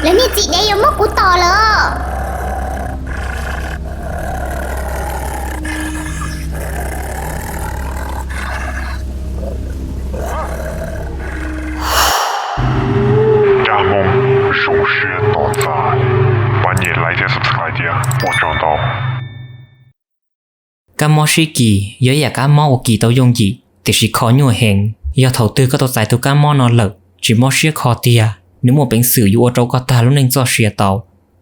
Lawv niag txiv dev yuav muab kuv tom lawm. Nraj Hmoob zoo siab tos txais, pab nyem like thiab subscribe thiab ua tsaug ntau. Kab mob sib kis yog ib yam kab mob uas kis tau yooj yim, tiam sis kho nyuaj heev. Yog thaum twg koj tau txais tus kab mob no lawm, tsis mob siab kho tiag, nws muaj peev xwm yuav ua rau koj tag lub neej txoj sia tau.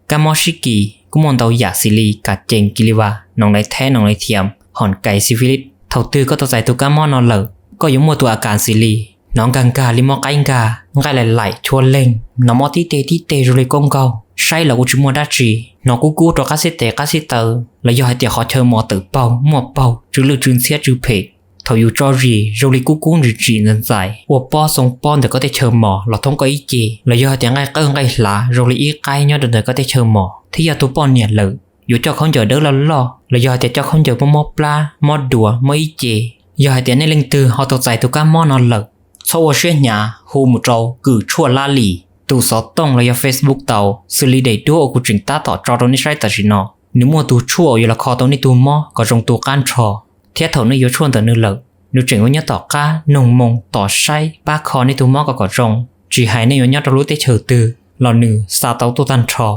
Kab mob sib kis kuj muaj ntau yam xws li kas cees, kis li vas, noog laiv theb, noog laiv thiam, hom kais, syphilis. Thaum twg koj tau txais tus kab mob no lawm, koj yuav muaj tus a kas xws li hnov nkag nkag li mob qaib nkag, nqaij laim laim chua leeg, hnov mob tib teg tib teg zoo li koob nkaug, saib los kuj tsis muaj dab tsi, hnov kub kub rau qab xib tes qab xib taw los yog hais tias qhov chaw mos tawm paug muaj paug, tsw lwj tsw ntxhiab tsw phem. Thaum yus tso zis zoo li kub kub ntsim tsim ntxais ntxais ua pob xoo pob ntawm koj tej chaw mos los thoob koj ib ce, los yog hais tias nqaij qawj nqaij hlav zoo li ib qaib nyob rau ntawm koj tej chaw mos, thiab yog tus poj niam lawm yuav coj khaub ncaws dawb loj loj los yog hais tias coj khaub ncaws mob mob plab mob duav mob ib ce. Yog hais tias nej leej twg ho tau txais tus kab mob no lawm, txhob ua siab hnyav hu mus rau kws tshuaj lab lis tus xov tooj los yog Facebook tau, xws li daim duab uas kuv tseem tab tom tso rau nej saib tam sim no. Nws muaj tus tshuaj uas yuav los kho tau nej tus mob kom zoo tu qab nrho, thiab thaum nej yuav tshuaj ntawm nws lawm, nws tseem yuav nyob tom qab noog moo tos saib pab kho nej tus mob kom kom zoo, tsis hais nej yuav nyob rau lub teb chaws twg los nws xa tau tuaj tag nrho.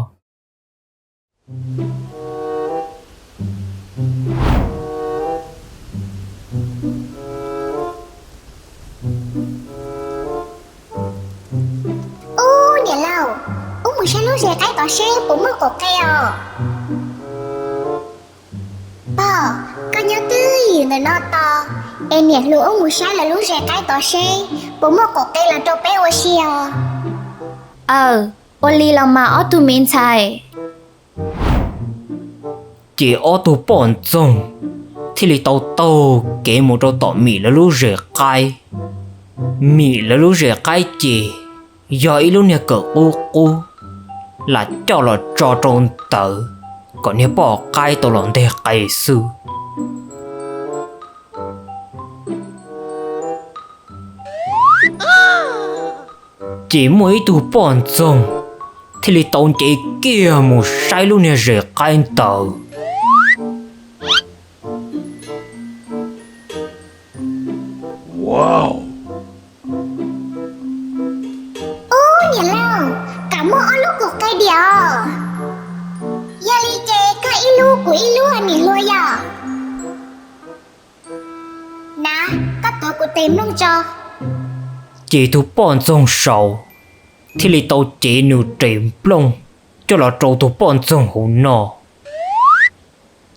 Ub, niam laus, wb mus saib lub zes qaib tod seb puas muaj qaum qe os. Pog, koj nyob twj ywm ntawm no tos, es niam hluas wb mus saib lawv lub zes qaib tod seb puas muaj qaum qe los rau peb ua si os. Aw, ua li los mas ob tug me ntxhais. Ces ob tug poj ntxoog thiaj li tau taug kev mus rau tom Mim lawv lub zes qaib. Mim lawv lub zes qaib ces yog ib lub niag kawm qub qub, lam coj los tso rau ntawd kom niag poj qaib tau los nteg qe xwb. Ces muaj ib tug poj ntxoog thiaj li tau nce kiag mus saib lub niag zes qaib ntawd. Ub, niam laus, kam muaj ob lub qaum qe diam os. Yog li ces koj ib lub kuv ib lub niam hluas yom. Na, koj tuav kuv tes nplooj tso. Ces tus poj ntxoog saud thiaj li tau cev nws tes nplooj coj los rau tus poj ntxoog hauv no.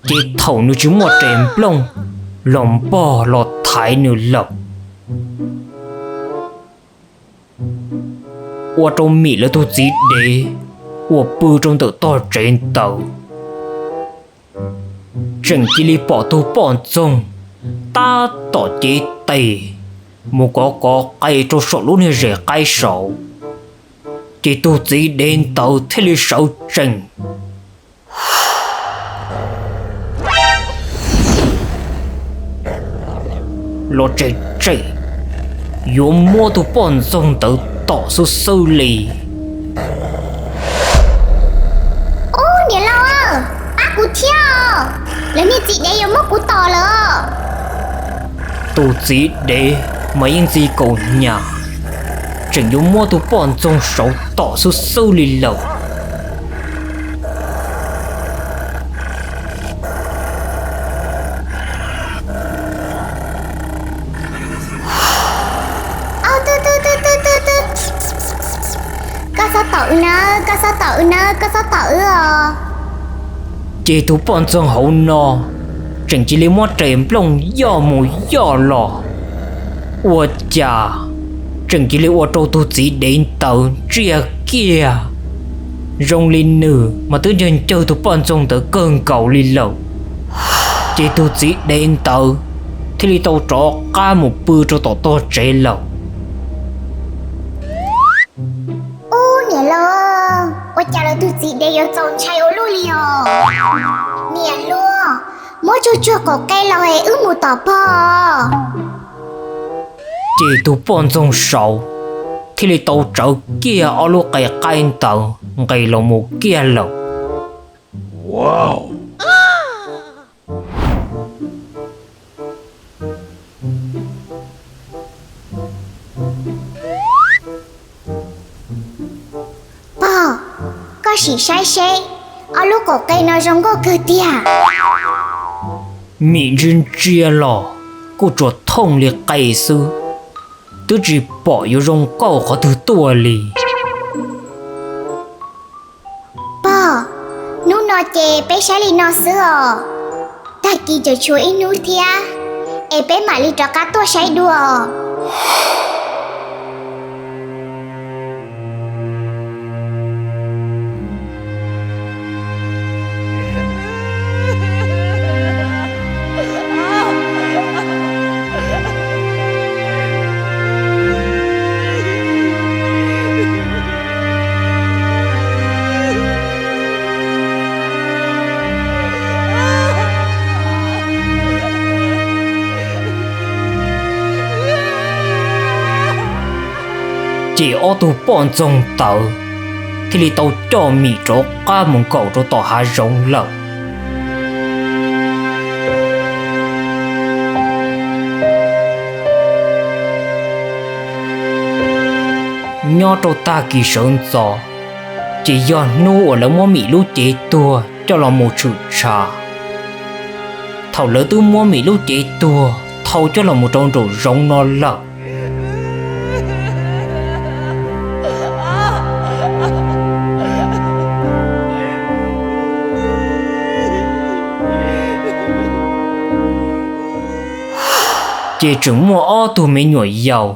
Ces thaum nws tsis muaj tes nplooj los npog los thaiv nws lawm, ua rau Mim lawv tus txiv dev uas pw rau ntawm tog tsev ntawd tseem cia li pom tus poj ntxoog tab tom cev tes mus kov kov qe rau saum lub niag zes qaib saud. Ces tus txiv dev ntawd thiaj li sawv tsees los tsem tsem yuav muab tus poj ntxoog ntawd tom xwb xwb li. Ub, niam laus, pab kuv thiab, lawv niag txiv dev yuav muab kuv tom lawm. Tus txiv dev mas yeej txi kaus hniav, tseem yuav muab tus poj ntxoog saud tom xwb xwb li lawm. Koj txhob tom wb nawb, koj txhob tom wb nawb, koj txhob tom wb os. Ces tus poj ntxoog hauv no tseem cia li muab tes nplooj yoj mus yoj los, ua cas tseem cia li ua rau tus txiv dev ntawd ntsiag kiag zoo li nws mas twb ncawg ncawg tus poj ntxoog ntawd kawg nkaus li lawm. Ces tus txiv dev ntawd thiaj li tau rov qab mus pw rau tom tog tsev lawm. Ub, niam laus, ua cas lawv tus txiv dev yuav txaus ntshai ua luaj li os? Niam hluas, muab tsuag tsuag qaum qe los es wb mus tom pog. Ces tus poj ntxoog saud thiaj li tau tsawv kiag ob lub qe qaib ntawd nqis los mus kiag lawm. Pog, koj sim saib seb, ob lub qaum qe no zoo nkauj kawg tiag. Mim ntsia ntsia los kuj tsuas thooj li qe xwb, twb tsis pom yuav zoo nkauj qhov twg tuaj li. Pog, hnub no ces peb saib li no xwb os. Tag kis tseem tshuav ib hnub thiab, es peb mam li rov qab tuaj saib dua. Ces ob tug poj ntxoog ntawd thiaj li tau coj Mim rov qab mus nkaum rau tom hav zoov lawm. Nyob rau tag kis sawv ntxov, ces yog hnub uas lawv muab Mim lub cev tuag coj los mus tshwm tshav. Thaum lawv twb muab Mim lub cev tuag thau coj los mus rau nraum zoov no lawm, ces tseem muaj ob tug me nyuam yaus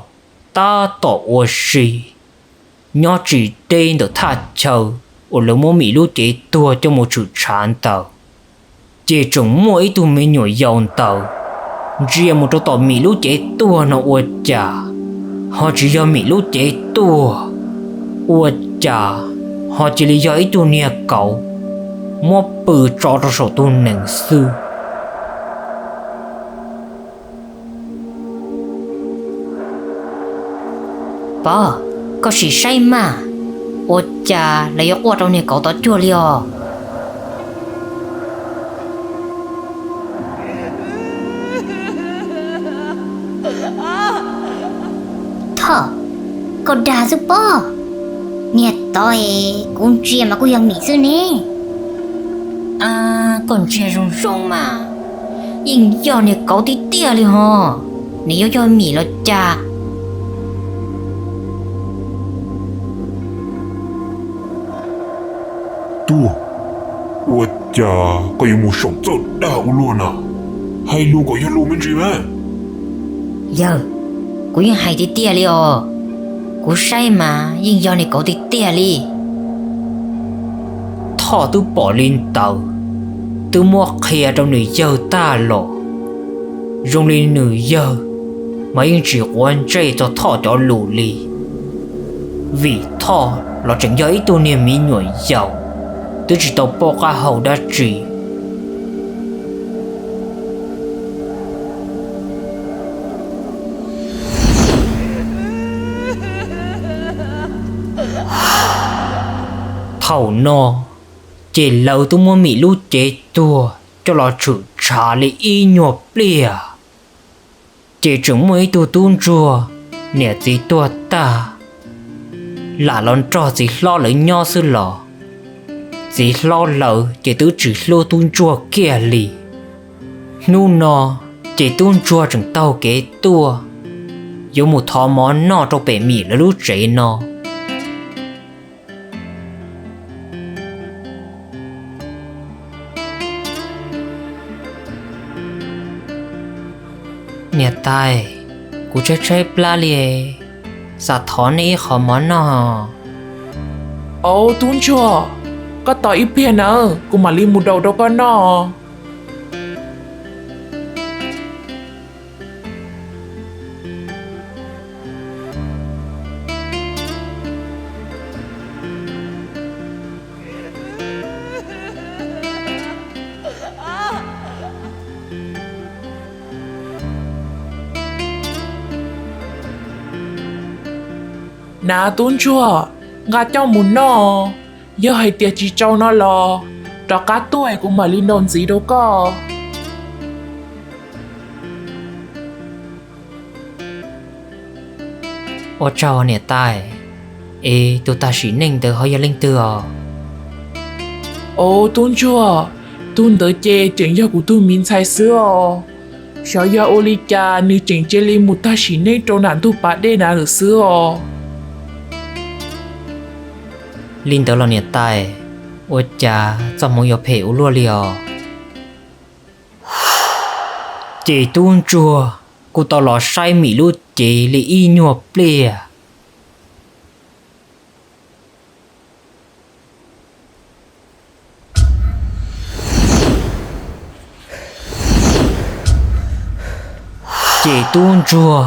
tab tom ua si nyob tsis deb ntawm thaj chaw uas lawv muab Mim lub cev tuag coj mus tshwm tshav ntawd. Ces tseem muaj ib tug me nyuam yaus ntawd ntsia mus rau tom Mim lub cev tuag no ua cas ho tsis yog Mim lub cev tuag, ua cas ho cia li yog ib tug niag kauv muab pw tso rau saum tus nees xwb. Pog, koj sim saib mas, ua cas lawv yuav quaj rau niag kauv tod cuag li os? Thoj, koj dag xwb pob. Niag tod es kuv ntsia mas kuj yog Mim xwb ne. Koj ntsia zoo zoo mas yeej yog niag kauv tiag tiag li ho, nws yuav yog Mim los cas? Tuag, ua cas koj yuav mus saum txawj dag ua luaj na? Hais lus kom yog lus me ntsis mas. Yawg, kuv yeej hais tiag tiag li os. Kuv saib mas yeej yog niag kauv tiag tiag li. Thoj twb pom li ntawd, twb muab qhia rau nws yawg tag los, zoo li nws yawg mas yeej tsis quav ntsej txog Thoj cov lus li, vim Thoj los tseem yog ib tug niag me nyuam yaus, twb tsis tau paub qab hau dab tsi. Thaum no, ces lawv twb muab Mim lub cev tuag coj los tshwm tshav li ib nyuag pliag, ces tseem muaj ib tug tub ntsuag niam txiv tuag tag, lam los nrog txiv hlob lawv nyob xwb los txiv hlob lawv ces twb tsis hlub tub ntsuag kiag li. Hnub no, ces tub ntsuag tseem taug kev tuaj, yuav mus thov mov noj rau pem Mim lawv lub tsev no. Niam tais, kuv tshaib tshaib plab li, xav thov nej ib qho mov noj. Au tub ntsuag, koj tos ib pliag nawb, kuv mam li mus daus rau koj noj. Nav tub ntsuag, nqa coj mus noj, yog hais tias tsis tsau no los rov qab tuaj kuv mam li nrau ntxiv rau koj. Ua tsaug niam tais, es tus tag sim neej ntawd ho yog leej twg os? Au tub ntsuag, tus ntawd ces tseem yog kuv tus me ntxhais xwb os. Xyov yog ua li cas nws tseem cia li mus tag sim neej rau nram ntug pas dej na lawm xwb os. Li ntawd los niam tais, ua cas txoj hmoov yuav phem ua luaj li os? Ces tub ntsuag, kuv tau los saib Mim lub cev li ib nyuag pliag. Ces tub ntsuag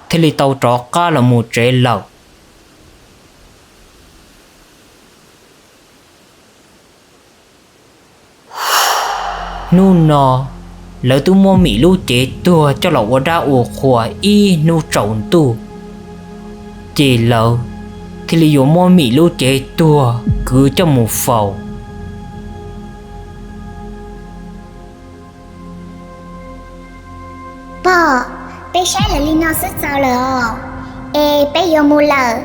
thiaj li tau rov qab los mus tsev lawm. Hnub no, lawv twb muab Mim lub cev tuag coj los ua dab ua qhua ib hnub tsaus ntuj, ces lawv thiaj li yuav muab Mim lub cev tuag kwv coj mus faus. Pog, peb saib lawv li no xwb txaus lawm os, es peb yuav mus lawm,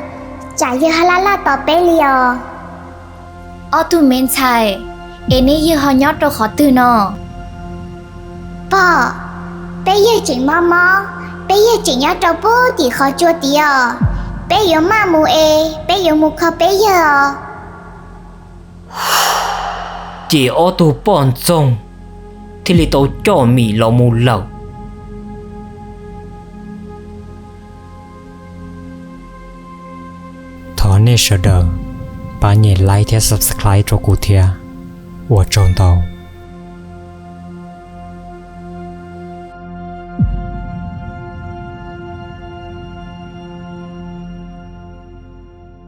tsam yawg haj laj laj tos peb li os. Ob tug me ntxhais, es neb yawg ho nyob rau qhov twg no? Pog, peb yawg tseem mob mob, peb yawg tseem nyob rau puag tim qhov tsua tid os, peb yuav maj mus es peb yuav mus kho peb yawg os. Ces ob tug poj ntxoog thiaj li tau coj Mim los mus lawm. Thov nej sawv daws pab nyem like thiab subscribe rau kuv thiab, ua tsaug ntau.